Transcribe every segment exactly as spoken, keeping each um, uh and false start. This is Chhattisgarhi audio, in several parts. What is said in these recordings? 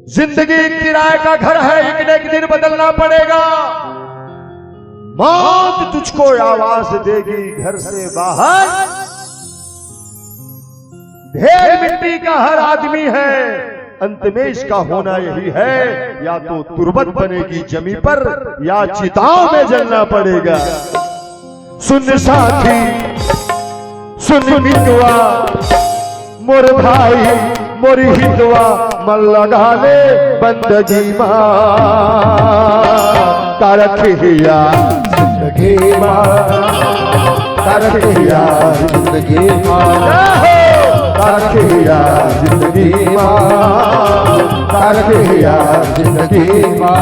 जिंदगी एक किराए का घर है, एक न एक दिन बदलना पड़ेगा। मौत तुझको आवाज देगी घर से बाहर। ढेर मिट्टी का हर आदमी है, अंत में इसका होना यही है, या तो तुरबत बनेगी जमी पर, या चिताओं में जलना पड़ेगा। सुन साथी, सुन मितवा, मोर भाई, मोर हितवा, मन लगा ले बंदगी मा। का रखे हे यार जिंदगी मा, का रखे हे यार जिंदगी मा, का रखे हे यार जिंदगी मा, का रखे हे यार जिंदगी मा।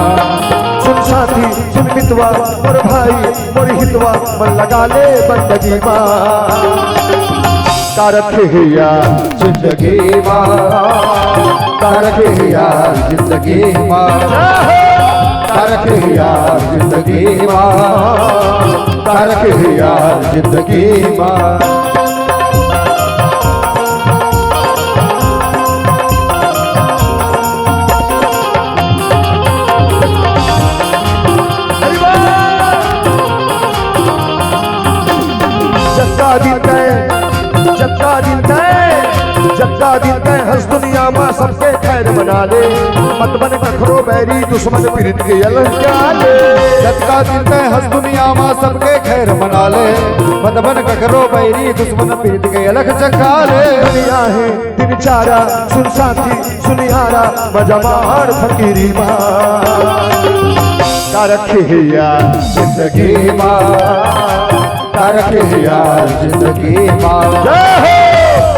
सुन साथी, सुन मितवा, मोर भाई, मोर हितवा, मन लगा ले बंदगी मा। का रखे हे यार जिंदगी मा, का रखे हे यार जिंदगी मा, का रखे हे यार जिंदगी मा, का रखे हे यार जिंदगी मा। जतका दिन तैं, जतका दिन तैं, जतका दिन तैं हँस दुनिया मा सबके खैर मना ले। मत बन कखरो बैरी दुश्मन पीरित के अलग जा ले। जतका दिन तैं हँस दुनिया मा सबके खैर मना ले। मत बन कखरो बैरी दुश्मन पीरित के अलग जगा ले। दुनिया हे दिन चारा, सुन साथी, सुनिहारा, मजा मार फकीरी मा। का रखे हे यार जिंदगी मा, का रखे हे यार जिंदगी मा, जय हो।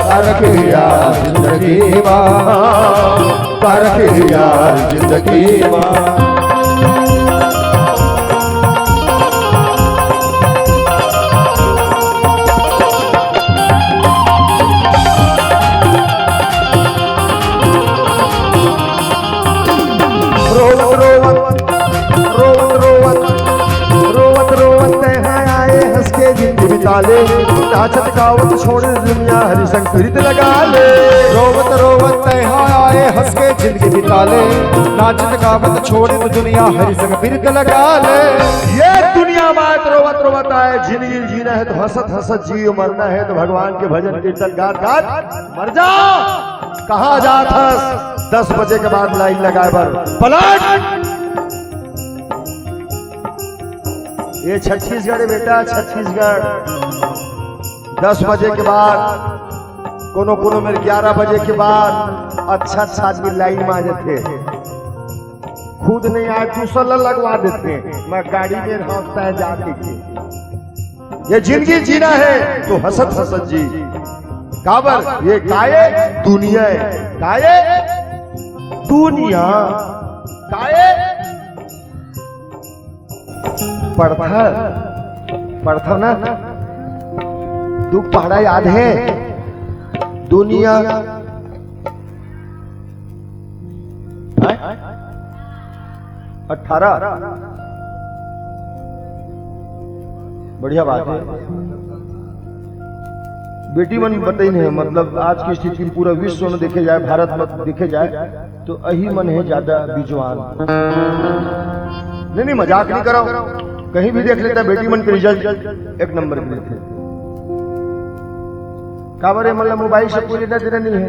का रखे हे यार जिंदगी मा, का रखे हे यार जिंदगी मा। रोवत रोवत, रोवत रोवत, रोवत रोवत तैं हा आए हँस के जिंदगी बिता ले। नाचत गावत छोड़ दुनिया हरि संग प्रीत लगा ले। रोवत रोवत तैं हा आए हँस के जिंदगी बिता ले। नाचत गावत छोड़ दुनिया हरि संग प्रीत लगा ले। ये दुनिया मा रोवत रोवत आए, जिंदगी जीना हे तो हँसत हँसत जियो, मरना हे तो भगवान के भजन कीर्तन गात गात मर जा। कहाँ जात हस दस बजे के बाद लाइन लगाए बर? पलट। ये छत्तीसगढ़ हे बेटा, छत्तीसगढ़। दस बजे के बाद, कोनो कोनो मेर ग्यारह बजे के बाद अच्छा अच्छा आदमी लाइन मा आ जाथे। खुद नहीं आए, दूसर ला लगवा देथे। मैं गाड़ी में रहता है जाके के। ये जिंदगी जीना हे तो हँसत हँसत जी। काबर ये काय दुनिया हे, काय दुनिया, काय पढ़थव, पढ़थव ना, दू पहाड़ा याद हे? दुनिया, हैं? अठारह। बढ़िया बात हे। बेटी मन बताइन हे, मतलब आज के स्थिति में पूरा विश्व में देखे जाए, भारत में देखे जाए, तो अही मन हे ज्यादा बिजवान। नहीं, नहीं, मजाक नहीं करव, कहीं भी देख लेता, बेटी मन के रिजल्ट एक नंबर के मिलथे। काबर हे, मतलब मोबाइल से कोई लेना देना नहीं हे।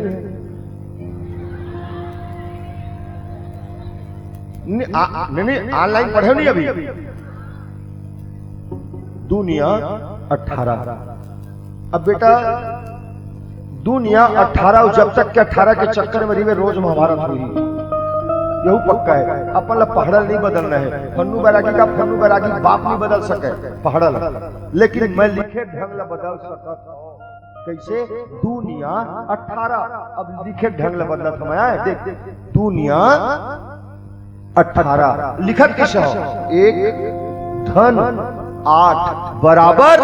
नहीं, आ, आ, नहीं, नहीं, ऑनलाइन पढ़े नहीं अभी। दुनिया अठारह। अब बेटा, दुनिया अठारह, जब तक के अठारह के चक्कर में रहिबे, रोज महाभारत होही। यहू पक्का हे। अपन ला पहाड़ा नहीं बदलना हे। फन्नू बैरागी का फन्नू बैरागी बाप नहीं बदल सके पहाड़ा ला, लेकिन मैं लिखे ढंग ला बदल सकत हूँ। कैसे? दुनिया अठारह। अब लिखे ढंग ला बदलत हँव मैं, देख, दुनिया अठारह लिखत कइसे हो? एक धन आठ बराबर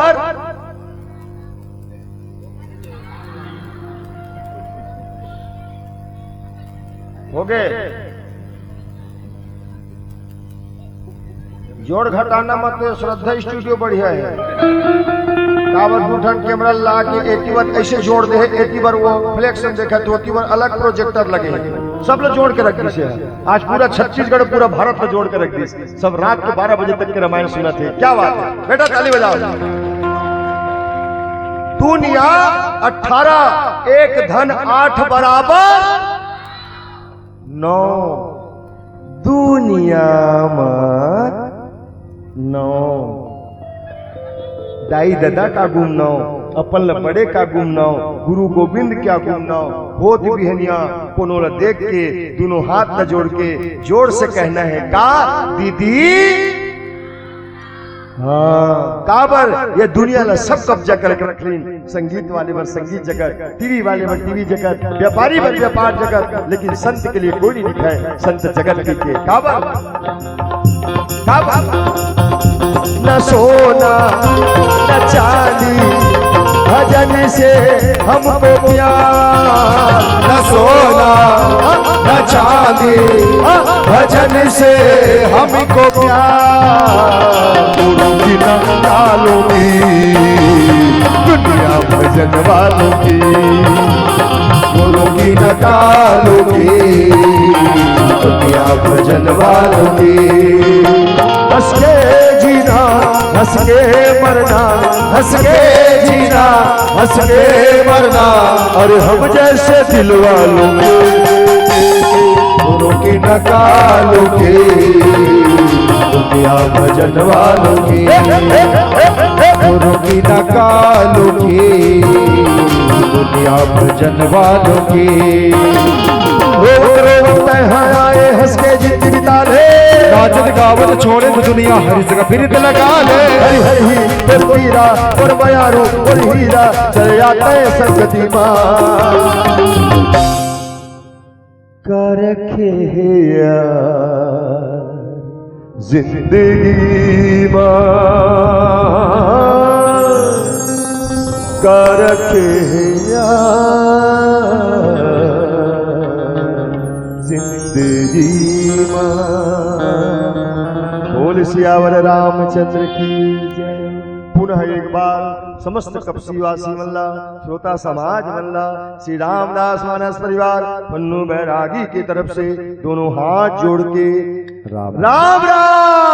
हो गे। जोड़ घटाना मत, श्रद्धा स्टूडियो बढ़िया हे। काबर दू ठन कैमरा ला के एती बर ऐसे जोड़ दे हे, एती बर वो फ्लैक्स में देखत हो, ओती बर अलग प्रोजेक्टर लगे हे, सब ला जोड़ के रख दिस हे। आज पूरा छत्तीसगढ़, पूरा भारत ला जोड़ के रख दिस। सब रात के बारह बजे तक के रामायण सुनत हे। क्या बात है बेटा, ताली बजाओ। दुनिया अठारह, एक धन आठ बराबर नौ। दुनिया म नौ। दाई ददा का गुम नौ, अपन ल बड़े का गुम नौ, गुरु गोविंद क्या गुम नौ। होत बिहनिया कोनो ल देख के, दुनों हाथ ल जोड़ के जोर से कहना है का दीदी? हाँ, काबर ये दुनिया ला सब कब्जा करके रख लीन। संगीत वाले बर संगीत जगत, टीवी वाले बर टीवी जगत, व्यापारी बर व्यापार जगत, लेकिन संत के लिए कोई नहीं लिखा है संत जगत के, के। काबर? काबर? न सोना न चांदी भजन से हमको प्यार, न सोना न चांदी भजन से हमको प्यार। गुरु की न कालों की, दुनिया भजन वालों की। गुरु की न कालों की, दुनिया भजन वालों की। हंस के जीना, हंस के मरना, हंस के जीना, हंस के मरना। और हम जैसे दिल वालों के, गुरु की न कालों के, दुनिया भजन वालों के। गुरु की न कालों के, दुनिया भजन वालों के। रोवत रोवत तैं आए, हंस के जिंदगी बिता ले। नाचत गावत छोड़े तो दुनिया हर जगह फिरत लगा ले। हरि हरि ही तो पीरा और बयारू और हीरा, चले आते संगति माँ। का रखे हे यार जिंदगी मा, का रखे हे यार जिंदगी मा। बोल सियावर रामचंद्र की जय। पुनः एक बार समस्त कपसीवासी मन ला, श्रोता समाज मन ला, श्री रामदास मानस परिवार पन्नू बैरागी की तरफ से दोनों हाथ जोड़ के राम राम। राम राम।